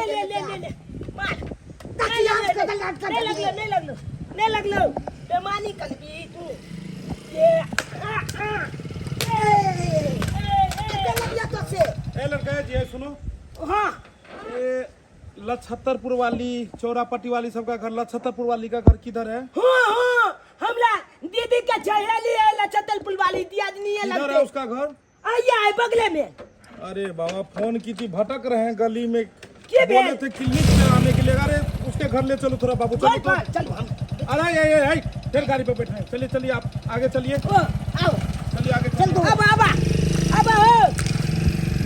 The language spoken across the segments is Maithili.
ले ले ले ले ले मार नहीं लगलो, नहीं लगलो, नहीं लगलो। बेमानी करबी तू ये। आ, आ, ए, ए, ए। ए लड़का जी, ए, सुनो। हाँ। ये लछत्तरपुर वाली, चौरापट्टी वाली सबका घर, लछत्तरपुर वाली का घर किधर है? हाँ हाँ, हमरा दीदी के चहेली है लछत्तरपुर वाली, दियादनी है। किधर है लगते उसका घर? आइए आए बगले में। अरे बाबा, फोन की थी, भटक रहे हैं गली में। के बोले भेल? थे क्लिनिक पे आने के लिए। अरे उसके घर ले चलो थोड़ा बाबू, चलो चल तो। चल चल हम। अरे ये ये ये फिर गाड़ी पे बैठे हैं। चलिए चलिए, आप आगे चलिए। ओ, आओ। चलिए आगे चलिए। अब अब अब हो,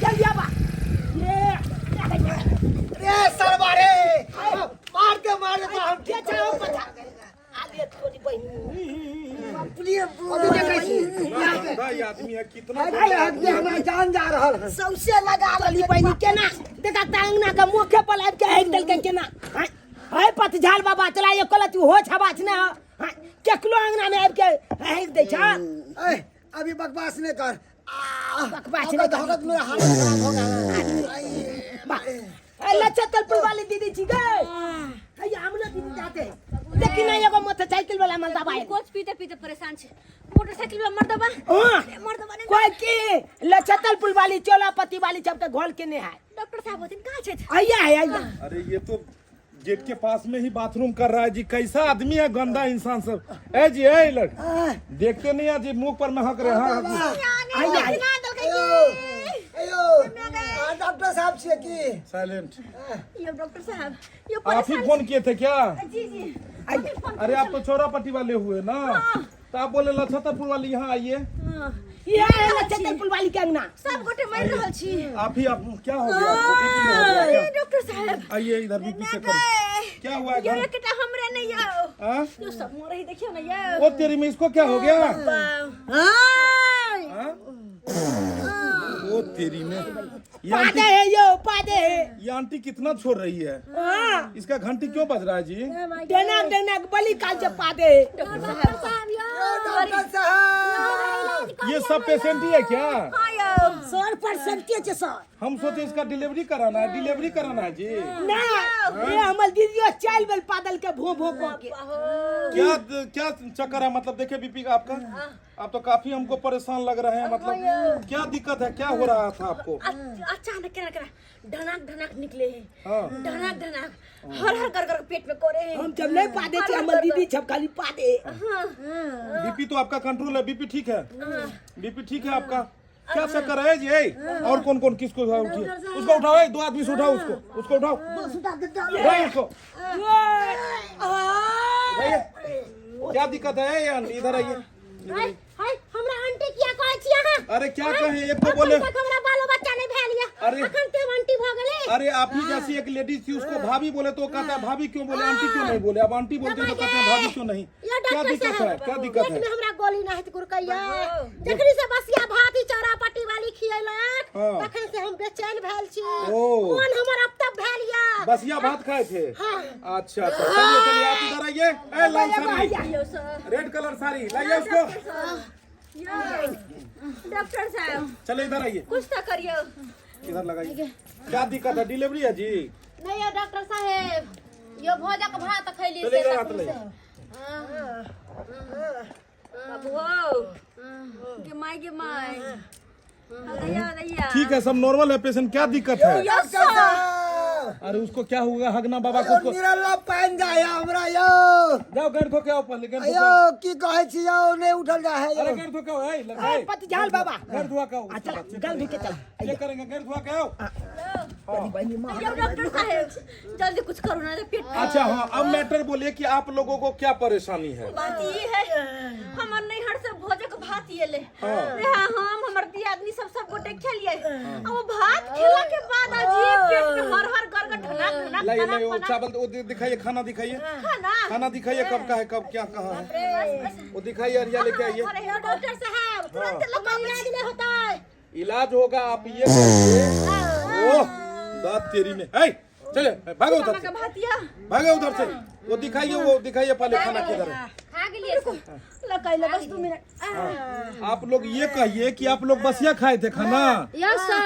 जल्दी अब ये। रे सरवा रे, मार दे मार दे तो हम के चाहो पता आले तोरी बहिनी। अभी देखै छी। कितना गंदा ये आदमी है, कितना। हमरा जान जा रहल है। सौसे लगा रहली बहिनी। केना देखा तांगना के मुखे पर आबि के हेक देलकै केना। हाय हाय पतझाल बाबा, चला ये कलत हो छबाछ ने। हाय केकलो अंगना में आबि के हेक दै छ। ए, अभी बकवास नहीं कर। आ, बकवास अब नहीं कर। धड़क मेरा हालत खराब हो गया। बा ए लच्छतलपुर वाली दीदी छी गए। हैया हम लोग दीदी जाते हैं, देखी ना एगो मोटरसाइकिल वाला मर्दबा आयल। कोच पीते पीते परेशान छे। मोटरसाइकिल वाला मर्दबा। हाँ। मर्दबा ने कोई की लच्छतलपुर वाली चोलापति वाली सबके घोल के नहीं है। डॉक्टर साहब होथिन, कहाँ छथि? आइया है, आइया। अरे ये तो गेट के पास में ही बाथरूम कर रहा है जी। कैसा आदमी है, गंदा इंसान सब। ए जी, ए लड़ देखते नहीं है जी, मुंह पर महक रहे हैं। हाँ, आइया आइया। अयो अयो, आ, डॉक्टर साहब छियै की? साइलेंट। यो डॉक्टर साहब, यो आप ही परेशान। फोन किए थे क्या? जी जी। अरे आप तो चौरापट्टी वाले हुए ना, तो आप बोले लछतरपुर वाली यहाँ आइए। हाँ। ये है लच्छतलपुर वाली के अंगना। सब गोटे मरि रहल छी। आप ही, आप क्या हो गया आपको? बीपी लो हो गया अरे क्या? डॉक्टर साहब। आइए इधर, बीपी चेक करो। क्या हुआ है यो घर? एकटा हमरे नहीं यो। हाँ? यो सब मरे, देखियो ना यो। ओ तेरी में इसको क्या हो गया? हाय। हाँ? ओ तेरी में ये पादे आंटी, है यो, पादे है। ये आंटी कितना छोड़ रही है। हाँ। इसका घंटी क्यों बज रहा है जी? डेना डेना के बलि काल से पादे है। डॉक्टर साहब यो। डॉक्टर साहब। ये सब पेशेंट ही है क्या? हाँ यो। सर पर सत्य छे सर। हम सोचे इसका डिलीवरी कराना है, डिलीवरी कराना है जी। ना ये हमर दीदियो चाल बेल पादल के भो भो को के। क्या क्या चक्कर है? मतलब देखिए बीपी का आपका, आप तो काफी हमको परेशान लग रहे हैं। मतलब क्या दिक्कत है, क्या हो रहा था आपको? अचानक केना केना ढनाक ढनाक निकले है। हाँ। ढनाक ढनाक हर हर कर कर पेट में करे है। हम जब नहीं पादे छे, हमर दीदी छप खाली पादे। बीपी तो आपका कंट्रोल है, बीपी ठीक है, बीपी ठीक है आपका। क्या चक्कर है जी? ए, और कौन कौन किसको है? उठिए उसको, उठाओ। ए, दो आदमी से उठाओ उसको, उसको उठाओ, उठाओ उसको। उठाइए। क्या दिक्कत है? ए, आंटी, इधर आइए। हाय हाय, हमरा आंटी किया कहै छी अहाँ? अरे क्या कहे, एक तो बोले अखन तक हमरा बालो बच्चा नहीं भेल या। अरे। अखन ते आंटी भ गेलै। अरे आप ही जैसी एक लेडीज थी, उसको भाभी बोले तो कहता है भाभी क्यों बोले, आंटी क्यों नहीं बोले। अब आंटी बोलते हैं तो कहते हैं भाभी क्यों नहीं। यो क्या डॉक्टर दिक्कत साहब, है, क्या दिक्कत पेट है? में हमरा गोली ना हेत गुरकैया। जखनी से बसिया भात ही चौरा पट्टी वाली खियलक हाँ। तखन से हम बेचैन भेल छी। ओ। मन हमर अब तक भेल या। बसिया भात खाए थे? हाँ। अच्छा अच्छा, चलिए चलिए, आप इधर आइए। ए लाल साड़ी, यो सर। रेड कलर साड़ी लाइए उसको। यो डॉक्टर साहब। चले इधर आइए। कुछ तो करियो। इधर लगाइए। क्या दिक्कत है, डिलीवरी है जी? नहीं यो डॉक्टर साहेब, यो भोजक भात खैली चलिए से इधर हाथ तखन लाइए। से। बाबू हो गे my गे my, दैया दैया। ठीक है, सब नॉर्मल है पेशेंट। क्या दिक्कत है? डॉक्टर साहब। अरे उसको क्या होगा हगना बाबा को यो उसको। निरल्ला पानि जाय हमरा यो। जाओ घर धो के आओ पहले, घर धो के अयो आओ। की कहै छी यो, नहीं उठल जा है। अरे यो। घर धो के आओ, ए, लग, ए ए, पतझाल बाबा। घर धोआ के आओ। आ चला गल भी के चला। चेक करेंगे, घर धोआ के आओ। तोरी बहिनी माँ। यो डॉक्टर साहेब, जल्दी कुछ करू ना पेट। अच्छा हाँ, अब मैटर बोलिए कि आप लोगों को क्या परेशानी है? बात ई है, हमर नैहर से भोजक भात एले। हाँ। हाँ, हम हमर दियादनी सब सब गोटे खेलिए। आ वो भात खेला के बाद अजीब पेट में हर हर गर गर ढनाक ढनाक लाइए ढनाक लाइए वो ढनाक। चावल वो दिखाइए, खाना दिखाइए। खाना। खाना दिखाइए, कब का है, कब क्या कहाँ है वो दिखाइए। अरिया लेके आइए। अरे डॉक्टर साहब, तुरंत लोग इलाज नहीं होता है? इलाज होगा, आप ये करिए। ओह दांत तेरी में, ए चले भागो उधर से। भातिया। भागो उधर से। वो दिखाइए, वो दिखाइए पहले, खाना किधर है? आ गेलियै सर। लकाई ल बस 2 मिनट आ, आप लोग ये कहिए कि आप लोग बसिया खाए थे खाना? यस सर,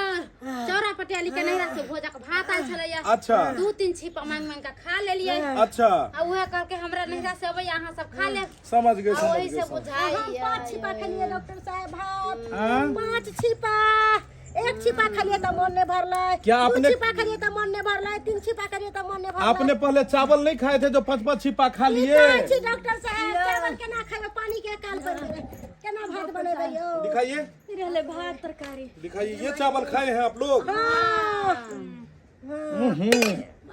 चौरा पटियाली के नैहरा से भोजक भात आयल छलैया। अच्छा। 2-3 छिपा मांग मांग के खा लेलियै। अच्छा। आ उहे कहलकै हमरा नैहरा से अबैया अहाँ सब खा लेब। समझ गए, आ समझ ओही गए, से समझ बुझाइया। हम 5 छिपा खेलिए डॉक्टर साहब भात। हाँ? 5 छिपा, 1 छिपा खेलिए तो मन नहीं भरलै। क्या 2 आपने- छिपा खेलिए तो मन नहीं भरलै, 3 छिपा खेलिए तो मन नहीं भरलै। आपने पहले चावल नहीं खाए थे जो 5-5 छिपा खा लिए? की कहै छी डॉक्टर साहब, चावल केना खेबै, पानी के अकाल पड़ि गेलै, केना भात बनेबै यौ? दिखाइए, रहले भात तरकारी। दिखाइए, ये चावल खाए हैं आप लोग? हाँ।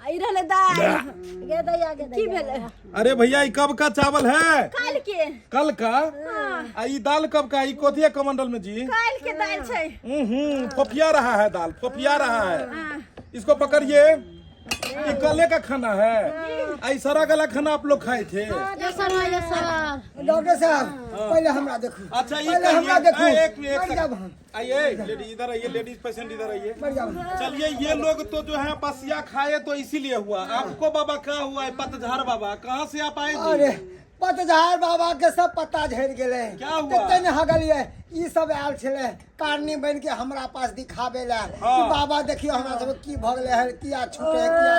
ई रहले दाल। गे दैया, गे की दैया। भेलै? अरे भैया, ये कब का चावल है? काल्हि के। कल का? आ ये दाल कब का? ये कोथिया कमंडल में जी? काल्हि के दाल छै। फोफिया रहा है दाल, फोफिया रहा है। इसको पकड़िए, ये कले का खाना है। आ ये सरा गला खाना आप लोग खाए थे? Yes sir, yes sir. Doctor साहब, पहले हमरा देखू। अच्छा, ये पहले हमरा कहिए, देखू। ए, एक मर जाब हम। आइए लेडीज इधर आइए, लेडीज पेशेंट इधर आइए। मर जाब हम। चलिए, ये लोग तो जो है बसिया खाए तो इसीलिए हुआ। आपको बाबा क्या हुआ है? पतझड़ बाबा, कहाँ से आप आए जी? अरे पतझड़ बाबा के सब पत्ता झड़ि गेलै। क्या हुआ? तते ने हगलियै, ई सब आयल छलै कारनी बनि के हमरा पास दिखाबे ला कि हाँ। बाबा देखियो हमरा सब की भऽ गेलै हन, किया छूटे, किया